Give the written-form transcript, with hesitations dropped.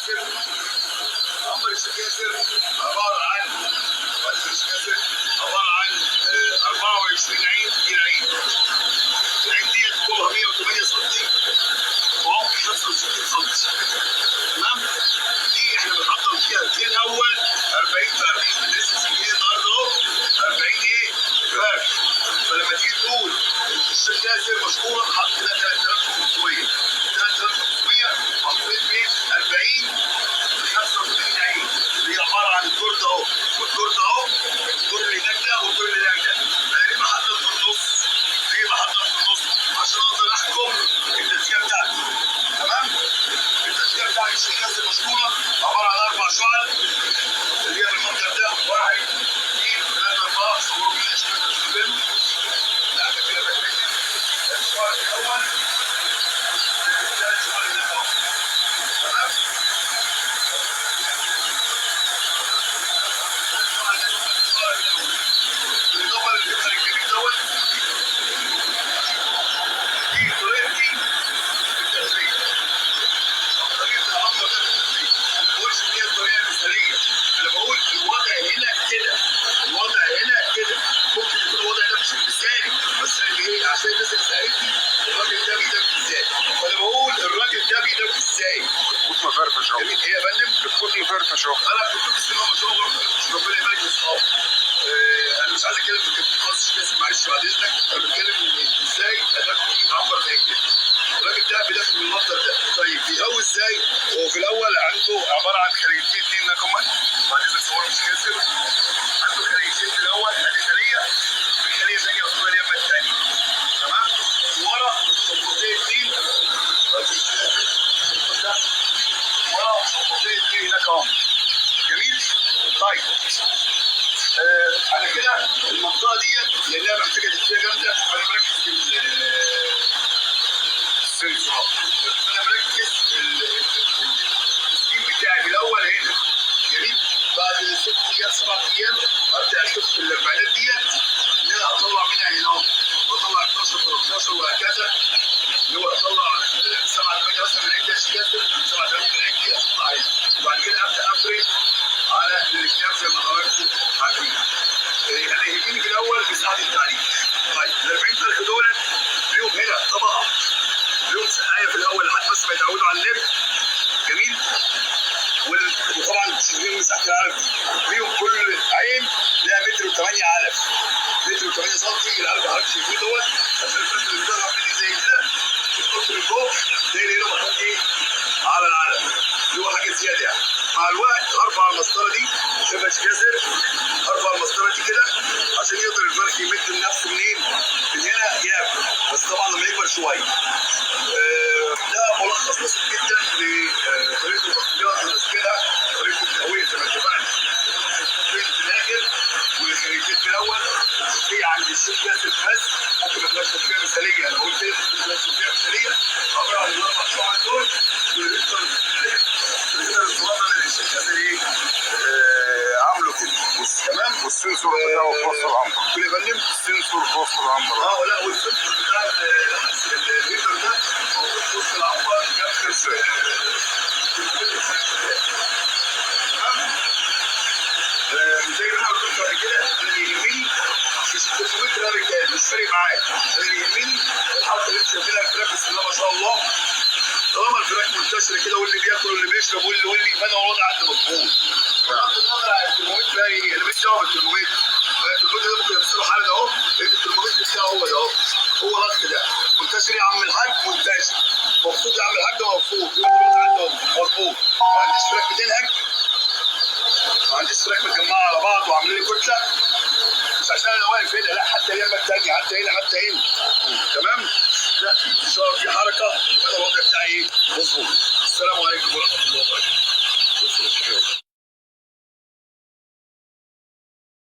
ياسر. عنبر الشيخ ياسر عبارة عن الشيخ ياسر عبارة عن 24 عين. دي العين، العين دي طولها 108 سم وعمق 65 سم. تمام؟ دي احنا بنحضر فيها في الاول 40 فرخ، لسه مسجلين النهارده اهو 40 ايه؟ فرخ. فلما تيجي تقول الشيخ ياسر مشكورا حط كده 3500 3500 محطوطين فين؟ 40 ب 85 عين، اللي هي عبارة عن الدور ده اهو والدور ده اهو، الدور اللي هناك ده والدور اللي هناك ده. انا ليه بحضر في النص؟ ليه بحضر في النص؟ عشان اقدر احكم التدفئه بتاعتي. تمام؟ التدفئه بتاعت الشيخ ياسر مشكورة عبارة عن 4 شعل اللي هي بالمنظر ده، 1 2 3 4. صوروا كده عشان تاخدوا. لا ده كده بقى الشعل الاول، الثالث شعل هناك اهو. تمام؟ بالاضافة للفكر الجميل دوت، دي طريقتي في التدفئه. طريقه العنبر ده في التدفئه، انا ما بقولش ان هي الطريقة المثالية، انا بقول الوضع هنا كده، الوضع هنا كده، ممكن يكون الوضع ده مش المثالي، بس انا ايه عشان الناس اللي سالتني الراجل ده بيدفي ازاي، فانا بقول الراجل ده بيدفي ازاي. الكتكوت مفرفش اهو. جميل ايه يا فندم؟ الكتكوت مفرفش اهو. انا كنت بسم الله ما شاء الله ربنا يبارك لاصحابه. انا مش عايز اتكلم في الكتكوت خالص، بس معلش بعد اذنك، انا بتكلم ازاي ادخل عنبر زي كده. الراجل ده بيدخل من المنظر ده، طيب بيهوي ازاي؟ هو في الاول عنده عبارة عن خليتين اتنين هناك هم، بعد اذنك صورهم مش كاسر. عنده خليتين في الاول، ادي خليه وخليه ثانية قصادها اليمه الثانية. تمام؟ ورا شفاطين اتنين، ورا شفاطين اتنين هناك اهو. جميل؟ طيب انا كده المنطقة ديت لانها محتاجه تدفئه جامدة، فانا مركز ال sensor، انا مركز التسليم بتاعي في الاول هنا. جميل؟ بعد 6 ايام 7 ايام ابدا اشوف في الاربعينات ديت ان انا اطلع منها هنا اهو، واطلع 12 13 وهكذا، اللي هو اطلع 7 8 مثلا من عندي اشكال 7 8 من عندي اطلع هنا، وبعد كده ابدا افرد على الاكتاف زي ما حضراتكم عارفين. انا يهمني في الاول مساحة التعليم. طيب ال 40 فرخ دول ليهم هنا طبقه، ليهم سقاية في الاول لحد بس ما يتعودوا على اللب. جميل؟ وطبعا شايفين مساحة العلف دي، ليهم كل عين لها متر و8 علف، متر و8 سم. العلف اللي حضرتك شايفينه دوت عشان الفرخ اللي بيطلع مني زي كده بتحط من فوق تلاقي هنا محطوط ايه؟ على العلف، اللي هو حاجة زيادة يعني. مع الوقت هرفع المسطره دي شبه شكاسر، هرفع المسطره دي كده عشان يقدر الفرخ يمد لنفسه منين؟ من هنا ياكل، بس طبعا لما يكبر شوية. ده ملخص بسيط جدا لطريقه التصفيات وتسجيلها، طريقه التهويه زي ما اتفقنا. في الاخر والخليتين في الاول، التدفئه عند الشيخ ياسر بس ممكن ما تبقاش تدفئه مثاليه، انا قلت ايه ممكن ما تبقاش تدفئه مثاليه، عبارة عن الاربع شعب دول وال heater الصغير اللي الشيخ ياسر ايه؟ عامله كده. تمام؟ وال sensor بتاعه في وسط العنبر. كل يا فندم؟ ال sensor في وسط العنبر. لا وال sensor بتاع ال heater ده موجود في وسط العنبر جنب تمام؟ زي ما انا قلت قبل كده، انا اللي يهمني مش 300 رجال، مش فارق معايا، انا اللي يهمني الحركة اللي انتوا شايفينها الفراخ بسم الله ما شاء الله. طالما الفراخ منتشرة كده واللي بياكل واللي بيشرب واللي فانا الوضع عندي مظبوط. بغض النظر عن الترمومتر بقى ايه، انا ماليش دعوه بالترمومتر. الترمومتر ده ممكن افصله حالا اهو، لان الترمومتر بتاعه هو ده اهو، هو الاخ ده منتشر يا عم الحاج، منتشر. مبسوط يا عم الحاج، مبسوط. الوضع عندي مظبوط، ما عنديش فراخ بتنهج، ما عنديش فراخ متجمعه على بعض وعاملين لي كتلة، مش عشان انا واقف هنا، لا حتى اليمه الثانية، حتى هنا، حتى هنا. تمام؟ لا في انتشار، في حركة، يبقى الوضع بتاعي ايه؟ مظبوط. السلام عليكم ورحمة الله وبركاته.